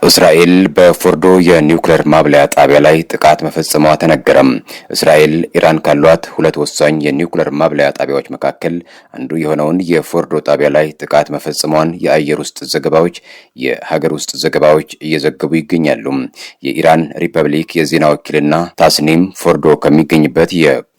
እስራኤል በፎርዶ የኒውክሌር ማብላያ ጣቢያ ላይ ጥቃት መፈጸሟ ተነገረም። እስራኤል ኢራን ካሏት ሁለት ወሳኝ የኒውክሌር ማብላያ ጣቢያዎች መካከል አንዱ የሆነውን የፎርዶ ጣቢያ ላይ ጥቃት መፈጸሟን የአየር ውስጥ ዘገባዎች የሀገር ውስጥ ዘገባዎች እየዘገቡ ይገኛሉ። የኢራን ሪፐብሊክ የዜና ወኪልና ታስኒም ፎርዶ ከሚገኝበት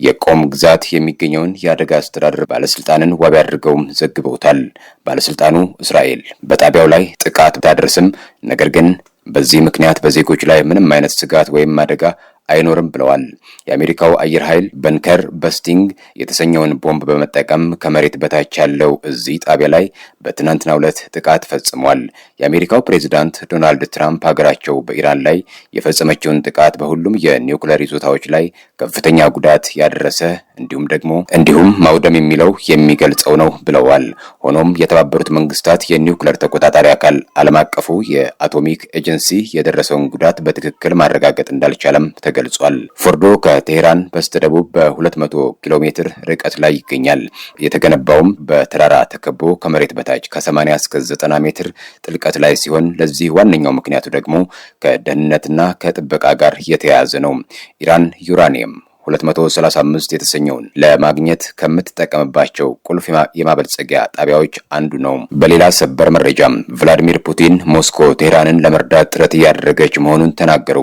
የቆም ግዛት የሚገኘውን የአደጋ አስተዳደር ባለስልጣንን ዋቢ አድርገውም ዘግበውታል። ባለስልጣኑ እስራኤል በጣቢያው ላይ ጥቃት ብታደርስም ነገር ግን በዚህ ምክንያት በዜጎች ላይ ምንም አይነት ስጋት ወይም አደጋ አይኖርም ብለዋል። የአሜሪካው አየር ኃይል bunker busting የተሰኘውን ቦምብ በመጠቀም ከመሬት በታች ያለው እዚህ ጣቢያ ላይ በትናንትናው ዕለት ጥቃት ፈጽሟል። የአሜሪካው ፕሬዚዳንት ዶናልድ ትራምፕ ሀገራቸው በኢራን ላይ የፈጸመችውን ጥቃት በሁሉም የኒውክለር ይዞታዎች ላይ ከፍተኛ ጉዳት ያደረሰ እንዲሁም ደግሞ እንዲሁም ማውደም የሚለው የሚገልጸው ነው ብለዋል። ሆኖም የተባበሩት መንግስታት የኒውክለር ተቆጣጣሪ አካል ዓለም አቀፉ የአቶሚክ ኤጀንሲ የደረሰውን ጉዳት በትክክል ማረጋገጥ እንዳልቻለም ተገልጿል። ፎርዶ ከቴሄራን በስተደቡብ በ200 ኪሎ ሜትር ርቀት ላይ ይገኛል። የተገነባውም በተራራ ተከቦ ከመሬት በታች ከ80 እስከ 90 ሜትር ጥልቀት ላይ ሲሆን ለዚህ ዋነኛው ምክንያቱ ደግሞ ከደህንነትና ከጥበቃ ጋር የተያያዘ ነው። ኢራን ዩራኒየም 235 የተሰኘውን ለማግኘት ከምትጠቀምባቸው ቁልፍ የማበልጸጊያ ጣቢያዎች አንዱ ነው። በሌላ ሰበር መረጃም ቭላዲሚር ፑቲን ሞስኮ ቴህራንን ለመርዳት ጥረት እያደረገች መሆኑን ተናገሩ።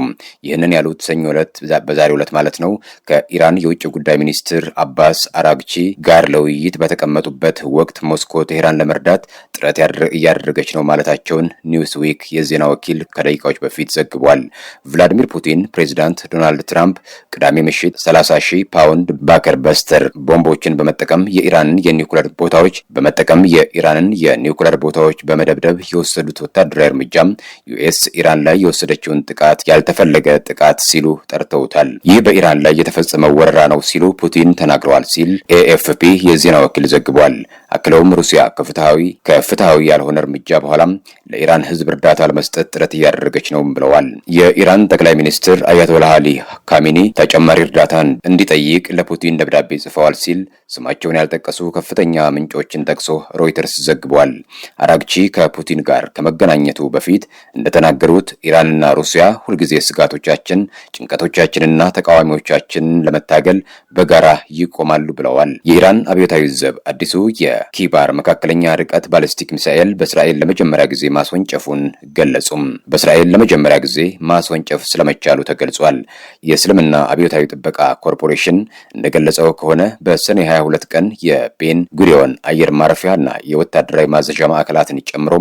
ይህንን ያሉት ሰኞ ዕለት፣ በዛሬው ዕለት ማለት ነው፣ ከኢራን የውጭ ጉዳይ ሚኒስትር አባስ አራግቺ ጋር ለውይይት በተቀመጡበት ወቅት ሞስኮ ቴህራን ለመርዳት ጥረት እያደረገች ነው ማለታቸውን ኒውስዊክ የዜና ወኪል ከደቂቃዎች በፊት ዘግቧል። ቭላዲሚር ፑቲን ፕሬዚዳንት ዶናልድ ትራምፕ ቅዳሜ ምሽት 30 ሺህ ፓውንድ bunker buster ቦምቦችን በመጠቀም የኢራንን የኒውክለር ቦታዎች በመጠቀም የኢራንን የኒውክለር ቦታዎች በመደብደብ የወሰዱት ወታደራዊ እርምጃም ዩኤስ ኢራን ላይ የወሰደችውን ጥቃት ያልተፈለገ ጥቃት ሲሉ ጠርተውታል። ይህ በኢራን ላይ የተፈጸመው ወረራ ነው ሲሉ ፑቲን ተናግረዋል ሲል ኤኤፍፒ የዜና ወኪል ዘግቧል። አክለውም ሩሲያ ከፍትሐዊ ያልሆነ እርምጃ በኋላም ለኢራን ሕዝብ እርዳታ ለመስጠት ጥረት እያደረገች ነው ብለዋል። የኢራን ጠቅላይ ሚኒስትር አያቶላህ አሊ ካሚኒ ተጨማሪ እርዳታ እንዲጠይቅ ለፑቲን ደብዳቤ ጽፈዋል ሲል ስማቸውን ያልጠቀሱ ከፍተኛ ምንጮችን ጠቅሶ ሮይተርስ ዘግቧል። አራግቺ ከፑቲን ጋር ከመገናኘቱ በፊት እንደተናገሩት ኢራንና ሩሲያ ሁልጊዜ ስጋቶቻችን፣ ጭንቀቶቻችንና ተቃዋሚዎቻችንን ለመታገል በጋራ ይቆማሉ ብለዋል። የኢራን አብዮታዊ ዘብ አዲሱ የኪባር መካከለኛ ርቀት ባሊስቲክ ሚሳኤል በእስራኤል ለመጀመሪያ ጊዜ ማስወንጨፉን ገለጹም። በእስራኤል ለመጀመሪያ ጊዜ ማስወንጨፍ ስለመቻሉ ተገልጿል። የእስልምና አብዮታዊ ጥበቃ ኮርፖሬሽን እንደገለጸው ከሆነ በሰኔ 22 ቀን የቤን ጉሪዮን አየር ማረፊያና የወታደራዊ ማዘዣ ማዕከላትን ጨምሮ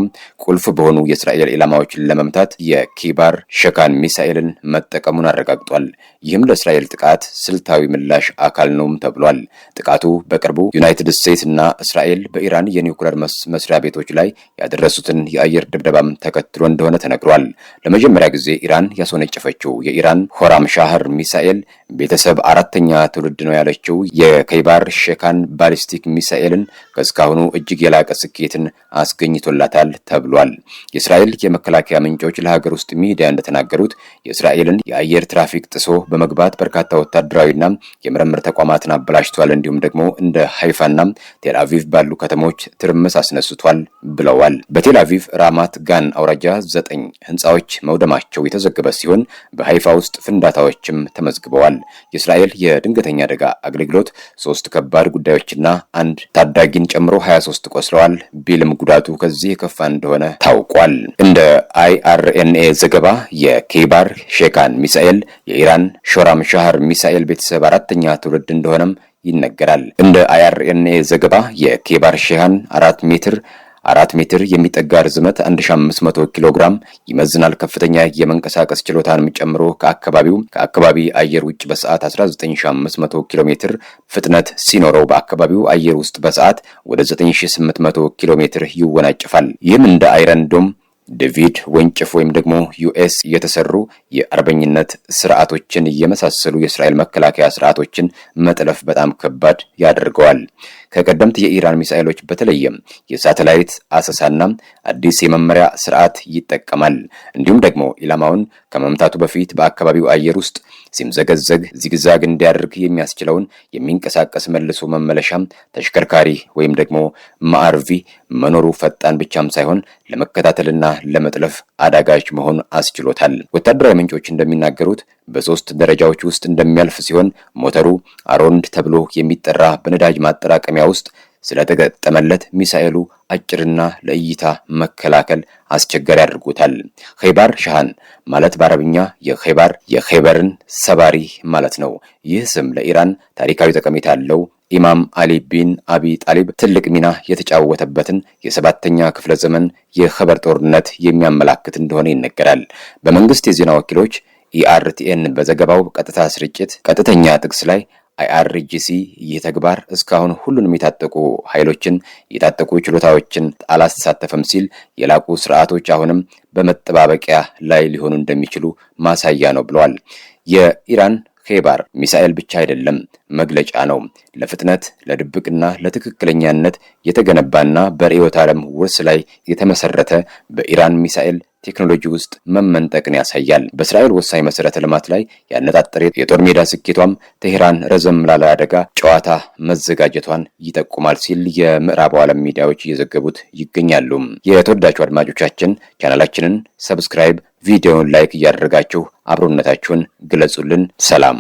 ቁልፍ በሆኑ የእስራኤል ኢላማዎችን ለመምታት የኪባር ሸካን ሚሳኤልን መጠቀሙን አረጋግጧል። ይህም ለእስራኤል ጥቃት ስልታዊ ምላሽ አካል ነውም ተብሏል። ጥቃቱ በቅርቡ ዩናይትድ ስቴትስ እና እስራኤል በኢራን የኒውክለር መስሪያ ቤቶች ላይ ያደረሱትን የአየር ድብደባም ተከትሎ እንደሆነ ተነግሯል። ለመጀመሪያ ጊዜ ኢራን ያስወነጨፈችው የኢራን ሆራም ሻህር ሚሳኤል ቤተሰብ አራተኛ ትውልድ ነው ያለችው የከይባር ሼካን ባሊስቲክ ሚሳኤልን ከእስካሁኑ እጅግ የላቀ ስኬትን አስገኝቶላታል ተብሏል። የእስራኤል የመከላከያ ምንጮች ለሀገር ውስጥ ሚዲያ እንደተናገሩት የእስራኤልን የአየር ትራፊክ ጥሶ በመግባት በርካታ ወታደራዊና የምርምር ተቋማትን አበላሽቷል፣ እንዲሁም ደግሞ እንደ ሃይፋና ቴልአቪቭ ባሉ ከተሞች ትርምስ አስነስቷል ብለዋል። በቴልአቪቭ ራማት ጋን አውራጃ 9 ህንፃዎች መውደማቸው የተዘገበ ሲሆን በሃይፋ ውስጥ ፍንዳታዎችም ተመዝግበዋል። የእስራኤል የድንገተኛ አደጋ አገልግሎት 3 ከባድ ጉዳዮችና አንድ ታዳጊን ጨምሮ 23 ቆስለዋል ቢልም ጉዳቱ ከዚህ የከፋ እንደሆነ ታውቋል። እንደ አይአርኤንኤ ዘገባ የኬይባር ሼካን ሚሳኤል የኢራን ሾራም ሻህር ሚሳኤል ቤተሰብ አራተኛ ትውልድ እንደሆነም ይነገራል። እንደ አይአርኤንኤ ዘገባ የኬባር ሼሃን 4 ሜትር የሚጠጋ ርዝመት፣ 1500 ኪሎ ግራም ይመዝናል። ከፍተኛ የመንቀሳቀስ ችሎታንም ጨምሮ ከአካባቢ አየር ውጭ በሰዓት 19500 ኪሎ ሜትር ፍጥነት ሲኖረው በአካባቢው አየር ውስጥ በሰዓት ወደ 9800 ኪሎ ሜትር ይወናጨፋል። ይህም እንደ አይረን ዶም፣ ዴቪድ ወንጭፍ ወይም ደግሞ ዩኤስ የተሰሩ የአርበኝነት ስርዓቶችን የመሳሰሉ የእስራኤል መከላከያ ስርዓቶችን መጥለፍ በጣም ከባድ ያደርገዋል። ከቀደምት የኢራን ሚሳኤሎች በተለየም የሳተላይት አሰሳና አዲስ የመመሪያ ስርዓት ይጠቀማል። እንዲሁም ደግሞ ኢላማውን ከመምታቱ በፊት በአካባቢው አየር ውስጥ ሲምዘገዘግ zigzag እንዲያደርግ የሚያስችለውን የሚንቀሳቀስ መልሶ መመለሻም ተሽከርካሪ ወይም ደግሞ MaRV መኖሩ ፈጣን ብቻም ሳይሆን ለመከታተልና ለመጥለፍ አዳጋች መሆን አስችሎታል። ወታደራዊ ምንጮች እንደሚናገሩት በሶስት ደረጃዎች ውስጥ እንደሚያልፍ ሲሆን ሞተሩ አሮንድ ተብሎ የሚጠራ በነዳጅ ማጠራቀሚያ ውስጥ ስለተገጠመለት ሚሳኤሉ አጭርና ለእይታ መከላከል አስቸጋሪ አድርጎታል። ኸይባር ሻሃን ማለት በአረብኛ የኸይባር የኸይበርን ሰባሪ ማለት ነው። ይህ ስም ለኢራን ታሪካዊ ጠቀሜታ ያለው ኢማም አሊ ቢን አቢ ጣሊብ ትልቅ ሚና የተጫወተበትን የሰባተኛ ክፍለ ዘመን የኸይበር ጦርነት የሚያመላክት እንደሆነ ይነገራል። በመንግስት የዜና ወኪሎች ኢአርቲኤን በዘገባው ቀጥታ ስርጭት ቀጥተኛ ጥቅስ ላይ አይአርጂሲ ይህ ተግባር እስካሁን ሁሉንም የታጠቁ ኃይሎችን የታጠቁ ችሎታዎችን አላሳተፈም ሲል የላቁ ስርዓቶች አሁንም በመጠባበቂያ ላይ ሊሆኑ እንደሚችሉ ማሳያ ነው ብለዋል። የኢራን ኼባር ሚሳኤል ብቻ አይደለም፣ መግለጫ ነው። ለፍጥነት፣ ለድብቅና ለትክክለኛነት የተገነባና በርዕዮተ ዓለም ውርስ ላይ የተመሰረተ በኢራን ሚሳኤል ቴክኖሎጂ ውስጥ መመንጠቅን ያሳያል። በእስራኤል ወሳኝ መሰረተ ልማት ላይ ያነጣጠረ የጦር ሜዳ ስኬቷም ቴሄራን ረዘም ላለ አደጋ ጨዋታ መዘጋጀቷን ይጠቁማል ሲል የምዕራቡ ዓለም ሚዲያዎች እየዘገቡት ይገኛሉ። የተወደዳችሁ አድማጮቻችን፣ ቻናላችንን subscribe፣ ቪዲዮውን like እያደረጋችሁ አብሮነታችሁን ግለጹልን። ሰላም።